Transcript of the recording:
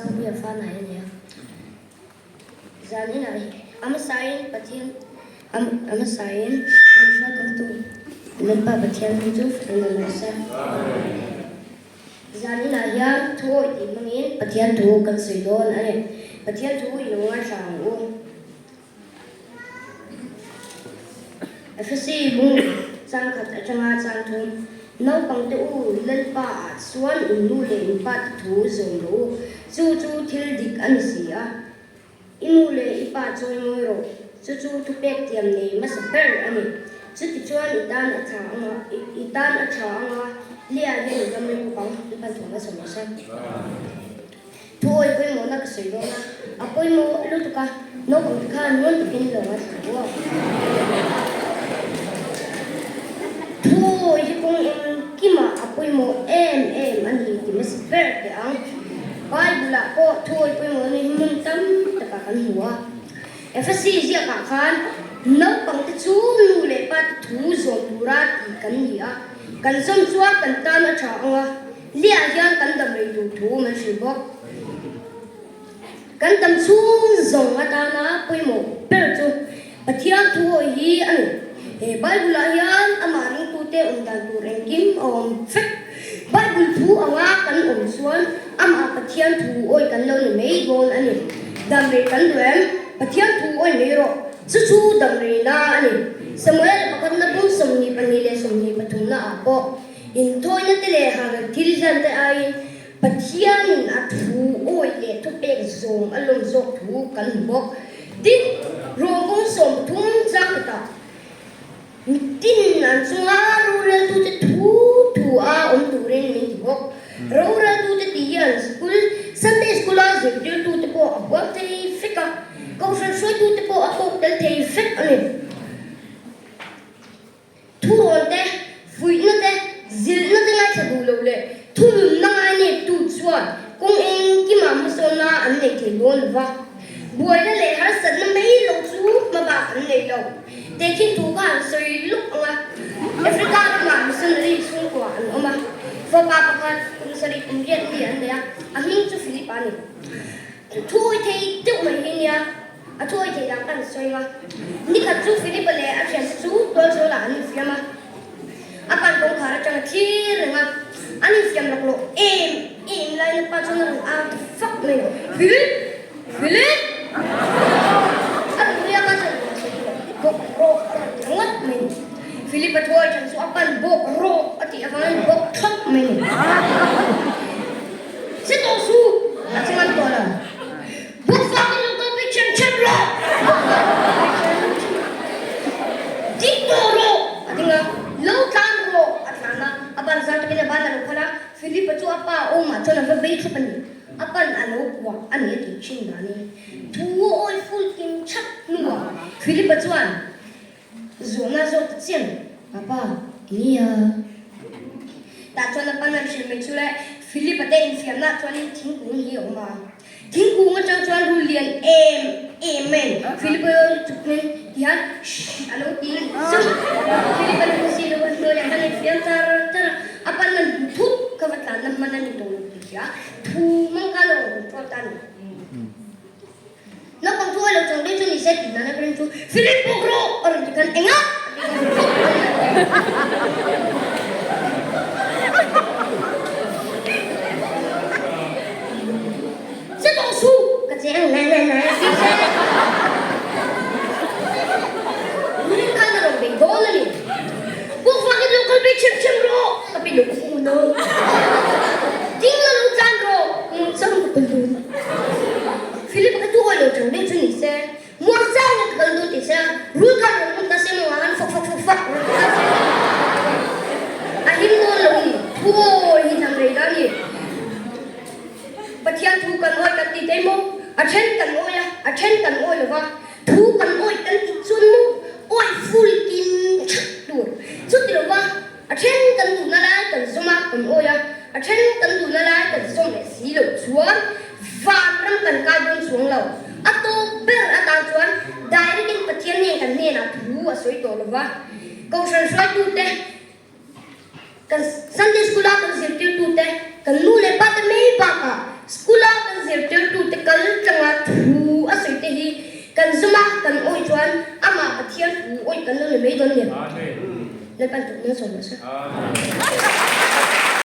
Sangpuia fa nai a ni a. Zan inah hi a hmasain Pathian a hmasain min hruaikawmtu Lalpa Pathian hming chu fakin awm rawh se. Zan inah hian thu awih tih hmangin Pathian thu kan sawi dawn a ni. Pathian thu i lo ngaithla ang u. Efesi bung changkhat atanga changthum Naupangte u, Lalpa ah chuan in nu leh in pa te thu zawm rawh u, chu chu thil dik a ni si a. I nu leh i pa chawi ngawi rawh, chu chu thupek thiam nei hmasa ber a ni. Chutichuan i tan a tha anga, i tan a tha anga, Leah hian i dam reng bawk ang, i pan thawm a sawi nasa. Thu awi pawimawhna ka sawi dawn a, a pawimawh lutuk a, naupang te khan ngun takin lo ngaithla ru a. Thu awi hi kawng engkimah a pawimawh em em a ni ti hmasa ber teh ang. Bible ah pawh thu awi pawimawhna hi hmun tam takah kan hmu a. Efesi ziakah khan naupang te chu nu leh pa te thu zawm tura tih kan ni a, kan zawm chuan kan tan a tha ang a. Liah hian kan dam rei tur thu man hrilh bawk. Kan dam chhung zawng atana pawimawh ber chu Pathian thu hawi hi a ni. He Bible-ah hian amah ringtute awm dan tur engkim a awm vek. Bible thu anga kan awm chuan amah Pathian thu awi kan lo ni mai dawn a ni. Dam rei kan duh em? Pathian thu awi mai rawh. Chu chu dam reina a ni. Samuel pakhatna bung 22 leh 23 naah pawh Inthawina te leh hahral thil hlan te aiin Pathianin a thu awi leh thupek zawm a lawm zawk thu kan hmu bawk. Tin, Rawngkawng 30 chang khatah mitin an chunga roreltute thu thu a awm turin min ti bawk. Roreltute tih hian school, Sunday School-a zirtirtute pawh a huam thei vek a, kohhran hruaitute pawh a tawk tel thei vek a ni. Thurawn te, fuihna te, zilhna te ngaithla duh loh leh thununna ngaineptu chuan kawng engkimah hmasawnna an nei thei dawn lo va. Buaina leh harsatna mai lo chu hmabak an nei lo. Tehkhin thu kha an sawi luk ang a, Africa ramah missionary chhungkua an awm a, fapa pakhat kum sarih kum riat mi an nei a, a hming chu Philip a ni. Thu awi thei deuh mai hi nia. A thu awi theih dan kan sawi a. Nikhat chu Philip-a leh a thiante chu tualzawlah an infiam a. A pan kawngkhar atang a thlir reng a. An infiam lawk loh em em laiin a pa chuan a rawn au ta fak mai a, Philip! Philip! A rawn riak a chuan rawn sawi lo bawk rawk a rawn ti ringawt mai ni. Philip-a thu awi than chu a pan bawk rawk a tih avangin bawk thlawp mai ni. Che tawh suh! A ti ngam tawh lo. Bawkfak in lo kal pui ṭhem ṭhem rawh! Bawkfak in lo kal pui ṭhem ṭhem rawh! Ding tawh rawh! A ding a, lo tlan rawh! A tlan a, a ban zang takin a ban a lo phal a, Philip-a chu a pa awmah chuan a va bei thlap a ni. A pan a lo kuah a ni a tih ṭhin danin thu a awi ful kim ṭhap hnuah Philip-a chuan Zawhna zawk ta chiang, Papa, nia. Tah chuan a pan an hrilh mai chu le, Philip-a te infiamna ah chuanin thingkung hi a awm a. Thingkung atang chuan rul lian em em mai Philip-a chukmin tihian shh a lo ti zauh. Philip-a lu si lo a hnuaiah khan a infiam tar tar a, a pan an hmu thut kha va tlanna hman a ni tawh lo tih hria thu hmang khan a rawn control ta a ni. Naupang chu a lo chawng daih chu ni se tih nana ka ring chu Philip bawk rawh a rawn ti khan engah a ti khan fak a ni. Che tawh suh ka che ang na na na ti se Rul khan a rawn bei dawn a ni. Bawk vangin lo kal bei ṭhem ṭhem rawh ka pe lo u no. Ding la lo tlan rawh nungchang ka kal dawn. Philip ka duh lo chang deuh chu ni se, muang chang in ka kal dawn ti se, rul khan rawn hmun ta se maw han fak fak fak fak rawn ti ta se a him dawn lo ni, thuawi hi dang rei da ni. Pathian thu kan awi kan ti thei maw? A then kan awi a, a then kan awi lo va, thu kan awi kan ti chuan maw awi ful kim thak tur chuti lo va, A then kan duhna lai kan zawm a, kan awi a, a then kan duhna lai kan zawm leh si loh chuan vanram kan kai dawn chuang lo. A tawp ber atan chuan direct in Pathian nen kan hnenah thu a sawi tawh lo va. Kohhran hruaitute, kan Sunday School a kan zirtirtute, kan nu leh pa te mai bakah. School-a kan zirtirtute kal tlanga thu a sawi te hi kan zum a, kan awih chuan amah Pathian thu awih kan lo ni mai dawn nia. Lalpan tukna sawm rawh se.